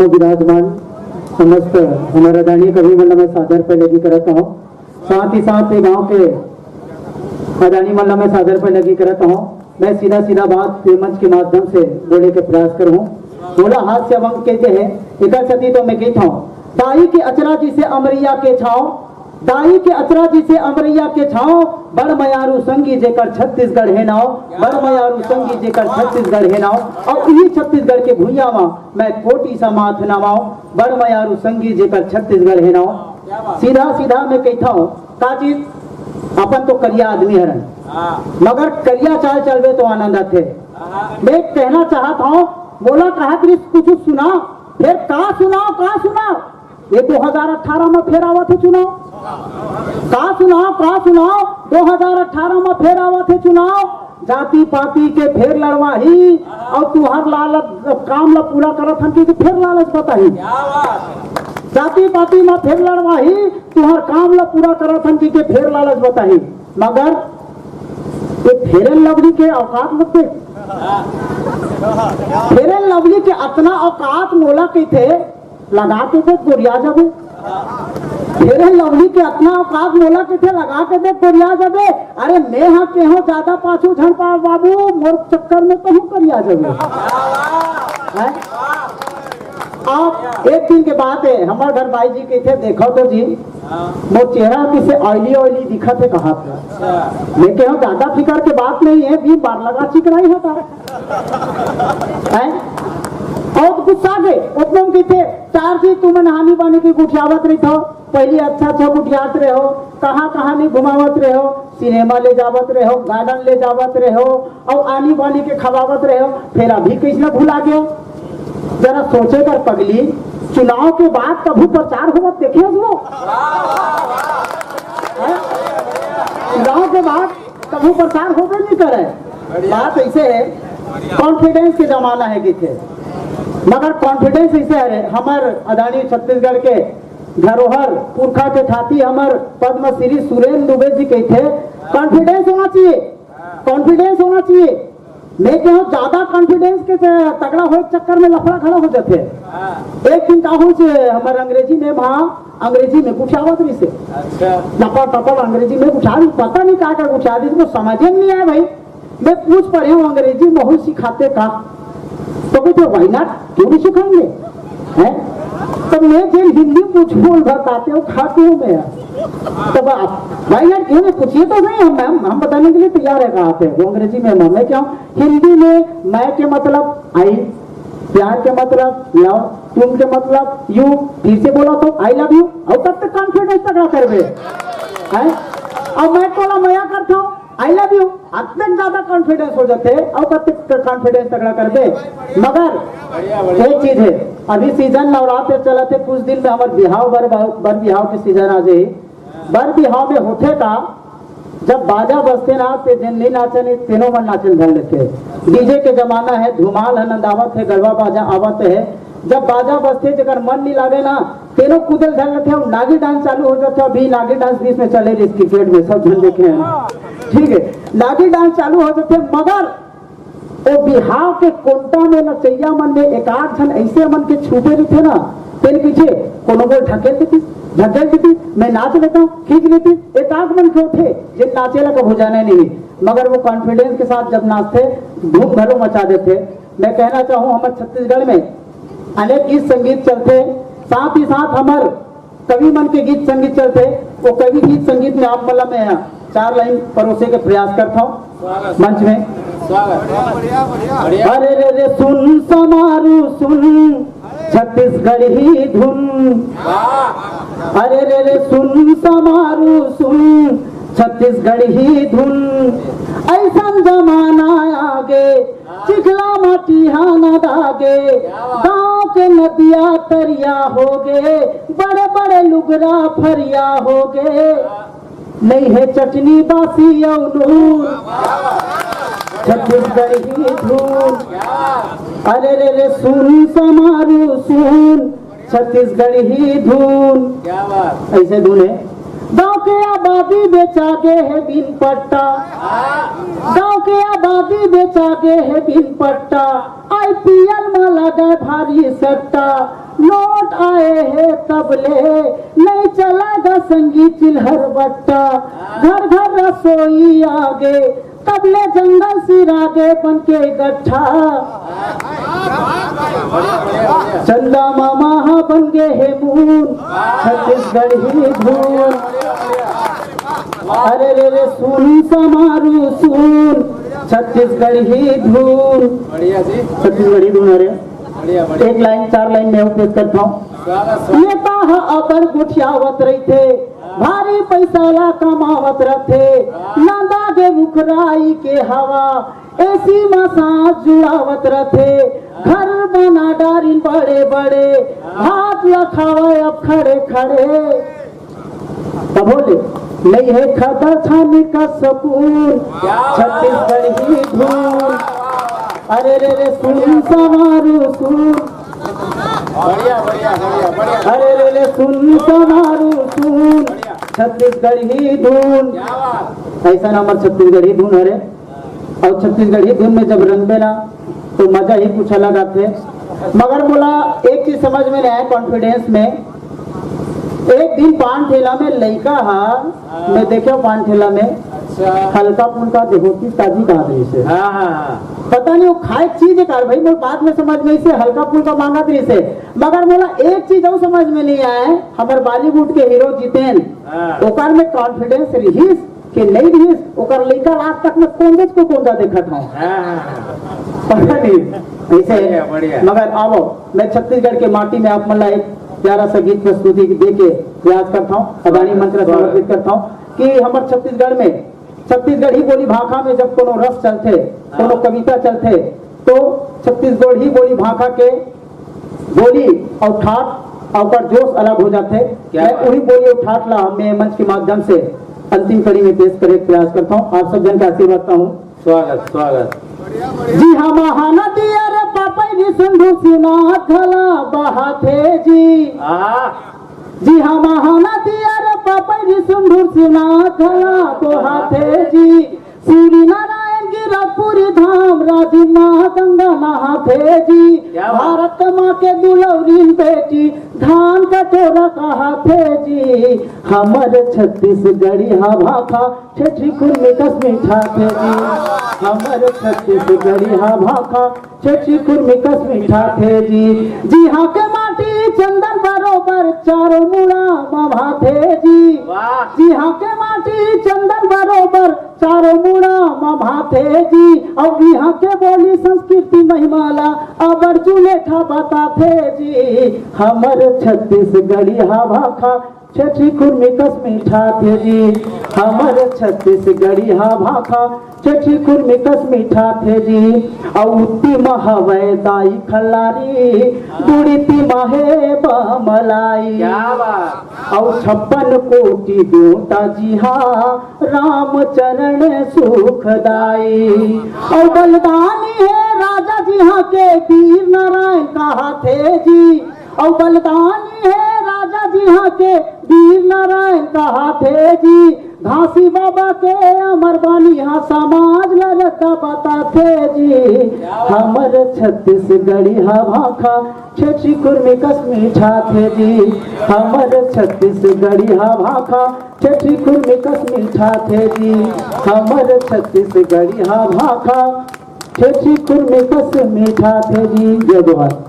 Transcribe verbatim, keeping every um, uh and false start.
विराजमान समस्त हमारा आदरणीय कवि मंडल में सादर पैलगी करत हूँ। साथ ही साथ ये गांव के आदरणीय मंडल में सादर पैलगी करत हूँ। मैं सीधा सीधा बात ये मंच के माध्यम से बोले के प्रयास करूँ। मोला हास्य अंक कहते हैं, एकर सेती तो मैं कहत हूँ, दाई के अचरा जिसे अमरैया के छाँव, दाई के अचरा जिसे अमरैया के छाँव, बड़ मयारू संगी जेकर छत्तीसगढ़ हे नाव, बड़ मयारू संगी जेकर छत्तीसगढ़ हे नाव। अउ इही छत्तीसगढ़ के भुइयां म मैं कोटी सा माथ नवाव, बड़ मयारू संगी जेकर छत्तीसगढ़ हे नाव। सीधा सीधा मैं कहता हूँ, का चीज, अपन तो करिया आदमी हरन, मगर करिया चाल चलबे तो आनंद आथे। मैं कहना चाहत हूँ, मोला कहत रिस कुछ सुना, फिर का सुनाव, का सुनाव? ये दो हज़ार अठारह में फिर आवत हे चुनाव। का सुनाव, का सुनाव? दो हज़ार अठारह में फिर आवत हे चुनाव। जाति पाति के फिर लड़वाही, अउ तुहर लालच, काम ला पूरा करत हन कि फिर लालच बताही। जाति पाति में फिर लड़वाही, तुहर काम ला पूरा करत हन कि फिर लालच बताही। मगर ये Fair and Lovely के औकात मत देख। Fair and Lovely के अतना औकात मोला कहिथे, लगा के देख गोरिया जबे। Fair and Lovely के अतना औकात मोला कहिथे, लगा के देख गोरिया जबे। अरे मैं हा केहो ज्यादा पाछू झन पाव बाबू, मोर चक्कर में तहूँ करिया जबे। हैं? अब एक दिन के बात है, हमारे घर भाई जी कहिथे, देखो तो जी, मोर चेहरा किसे oily oily दिखत हे कहा था। मैं कहा ज्यादा फिकर के बात नहीं है, भी बार लगा चिकनाई होता है। और गुस्सा गए, ओतने में कहिथे, चार जी तुमन हानी बानी के गुठियावत रहिथव, पहली अच्छा अच्छा गुठियात रहे हो, कहाँ कहाँ नहीं घुमावत रहे हो, सिनेमा ले जावत रहे हो, गार्डन ले जावत रहे हो, अउ आनी बानी के खवावत रहे हो, फिर अभी कैसना भुला गए हो? जरा सोचे कर पगली, चुनाव के बाद कभू प्रचार होवत देखे हो वो? हैं? चुनाव के बाद कभू प्रचार होबे नहीं करे। बात ऐसे है, confidence के जमाना है कहिथे, मगर confidence ऐसे है रे, हमर आदरणीय छत्तीसगढ़ के धरोहर पुरखा के ठाती हमर पद्मश्री सुरेंद्र दुबे जी कहिथे, confidence होना चाहिए, confidence होना चाहिए। मैं कहूँ ज्यादा confidence के से तगड़ा होए के चक्कर में लफड़ा खड़ा हो जाथे। एक दिन का होइस, हमर अंग्रेजी में वहाँ अंग्रेजी में गुठियावत रहिसे। अच्छा। लपड़ टपड़ अंग्रेजी में गुठिया रही, पता नहीं का का गुठिया रही, तो समझे में नहीं आया भाई। मैं पूछ पढ़े हूँ अंग्रेजी में, वही सिखाते का? तो कहिथे, "Why not? क्यों नहीं सिखाएंगे?" हैं? तो मैं जेन हिंदी में कुछ बोल बताते हो, खाते हो मैं। तब आप, "Why not?" क्यों नहीं? पूछिए तो नहीं, हम, हम, हम बताने के लिए तैयार है, कहा थे वो अंग्रेजी में। मैं क्या हूँ, हिंदी में मैं के मतलब I, प्यार के मतलब love, तुम के मतलब you, फिर से बोला तो I love you, अउ तब तक confidence तगड़ा करबे। हैं? अब मैं तोला मया करता हूँ, I love you, अतने ज्यादा confidence हो जाथे, अउ कतक confidence तगड़ा करबे। मगर एक चीज है, अभी season नवरात्र चलत हे, कुछ दिन में हमर बिहाव बर, बर बिहाव के season आ जाही। बर बिहाव में होथे का, जब बाजा बजथे ना, ते जेन नइ नाचन, तेनो मन नाचन धर लेथे। DJ के जमाना है, धुमाल ह नंदावत हे, गड़वा बाजा आवत हे। जब बाजा बजथे, जेकर मन नइ लागे ना, तेनो कूदल धर लेथे, अउ नागी dance चालू हो जाथे। अभी नागी dance बीच में चले रहिस cricket में, सब झन देखे हैं, ठीक है, नागी dance चालू हो जाथे। मगर ओ बिहाव के कोंटा में नचइया मन में एकाध झन ऐसे मन के छूटे रहिथे ना, तेन पीछे कोनो बोल ढकेल देती, ढकेल देती, मैं नाच लेता हूँ, खींच लेती। एकाध मन के होथे जे नाचे ला कभू जाने नहीं, मगर वो confidence के साथ जब नाचथे, धूम घलो मचा देथे। मैं कहना चाहूँ, हमर छत्तीसगढ़ में अनेक गीत संगीत चलथे, साथ ही साथ हमर कवि मन के गीत संगीत चलथे, वो कवि गीत संगीत में आप मन ला मैं चार line परोसे के प्रयास करता हूँ मंच में। अरे रे रे सुन समारू सुन छत्तीसगढ़ी धुन, अरे रे रे सुन समारू सुन छत्तीसगढ़ी धुन, ऐसन जमाना आगे चिखला माटी हा न दागे, गाँव के नदिया तरिया होगे, बड़े बड़े लुगरा फरिया होगे, नहीं है चटनी बासी अउ नून, छत्तीसगढ़ी धुन। अरे रे रे सुन समारू सुन, छत्तीसगढ़ी धुन। क्या बात। ऐसे धुन है। गाँव के आबादी बेचा गे हे बिन पट्टा, गाँव के आबादी बेचा गे हे बिन पट्टा, IPL म लगे भारी सट्टा, नोट आए हे तब ले, नहीं चला गा संगी चिल्हर बट्टा। घर घर रसोई आगे, तब ले जंगल सिरागे बन के गट्ठा। चंदा मामा हा बन गे हे मून, छत्तीसगढ़ी धून। अरे रे रे सुन समारू सुन, छत्तीसगढ़ी धून। बढ़िया जी। छत्तीसगढ़ी धून। अरे बढ़िया बढ़िया। एक लाइन चार लाइन में उपयोग करता हूँ। स्वागत नेता ह अब्बड़ गोठियावत रहिथे, भारी पैसा ला कमावत रथे, नंदा के रुखराई के हवा, एसी म सांस जुड़ावत रथे, घर बना डारिन बड़े बड़े, भात ला खावे अब खड़े खड़े। तभो ले नहीं है खदा छानी का सुकून, छत्तीसगढ़ी धून। अरे रे रे सुन समारू सुन, बढ़िया बढ़िया बढ़िया बढ़िया। अरे रे रे सुन समारू सुन, छत्तीसगढ़ी धून। क्या बात। ऐसा ना हमार छत्तीसगढ़ी धुन हरे। और छत्तीसगढ़ी धुन में जब रंगबे ना तो मजा ही कुछ अलग आथे। मगर मोला एक चीज समझ में नहीं आया कॉन्फिडेंस में। एक दिन पान ठेला में लइका हा, मैं देखे पान ठेला में अच्छा। हल्का फुल्का देहोती ताजी कहा रही से। हाँ हाँ हाँ। पता नहीं वो खाए चीज है कार भाई, मोर बाद में समझ में इसे हल्का फुल्का मांगत रही से। मगर मोला एक चीज और समझ में नहीं आया, हमारे बॉलीवुड के हीरो जितेन, हाँ। ओकर में कॉन्फिडेंस रहीस के नहीं रहीस, ओकर लइका आज तक में कौन को कौन देखत हूँ। हाँ हाँ हाँ। पता नहीं ऐसे बढ़िया, बढ़िया। मगर आवो, मैं छत्तीसगढ़ के माटी में आप मन ला एक प्यारा सा गीत प्रस्तुति दे के प्रयास करता हूँ, अदानी मंत्र समर्पित करता हूँ कि हमारे छत्तीसगढ़ में छत्तीसगढ़ी बोली भाखा में जब कोनो रस चलथे, कोनो कविता चलथे, तो छत्तीसगढ़ी बोली भाखा के बोली और ठाट और ओकर जोश अलग हो जाथे। क्या मैं बात। वही बोली और ठाट ला मैं मंच के माध्यम से अंतिम कड़ी में पेश करे के प्रयास करता हूँ, आप सब जन के आशीर्वाद का हूँ। स्वागत स्वागत। जी हाँ महानदी अरे पापई भी सिंधु सिनाथ घला बहाथे जी। आहा। जी हाँ महानदी अरे पापई भी सिंधु सिनाथ घला बहाथे जी। सूर्य नारायण गिरपुरी धाम राजी माँ गंगा नहाथे जी। क्या बात। भारत माँ के दुलौरीन बेटी धान कटोरा कहाथे जी। हमर छत्तीसगढ़ी हा भाखा छेठी कुर्मी कस मिठाथे जी। हमर छत्तीसगढ़ी हा भाखा छेठी कुर्मी कस मिठाथे जी। जी हाँ के माटी चंदन बरोबर चारों मुड़ा मभाथे जी। वाह। जी हाँ के माटी चंदन बरोबर चारों मुड़ा मभाथे जी। और यहाँ के बोली संस्कृति महिमाला अबर जुलेठा बताथे जी। हमर छत्तीसगढ़ी हा भाखा छेठी कुर्मी कस मिठाथे जी। हमर छत्तीसगढ़ी हा भाखा छेठी कुर्मी कस मिठाथे जी। अउ उत्ती म हवय दाई खल्लारी, दुड़िती म हे बमलाई। क्या बात। अउ छप्पन कोटि देवता जी हा राम चरण सुखदाई। अउ बलिदानी हे राजा जी हा के वीर नारायण कहाथे जी। अउ बलिदानी हे राजा जी हा के वीर नारायण कहाथे जी। घासी बाबा के अमर बानी हा समाज ल रद्दा बताथे जी। हमर छत्तीसगढ़ी हा भाखा छेठी कुर्मी कस मिठाथे जी। हमर छत्तीसगढ़ी हा भाखा छेठी कुर्मी कस मिठाथे जी। हमर छत्तीसगढ़ी हा भाखा छेठी कुर्मी कस मिठाथे जी। जय जोहार।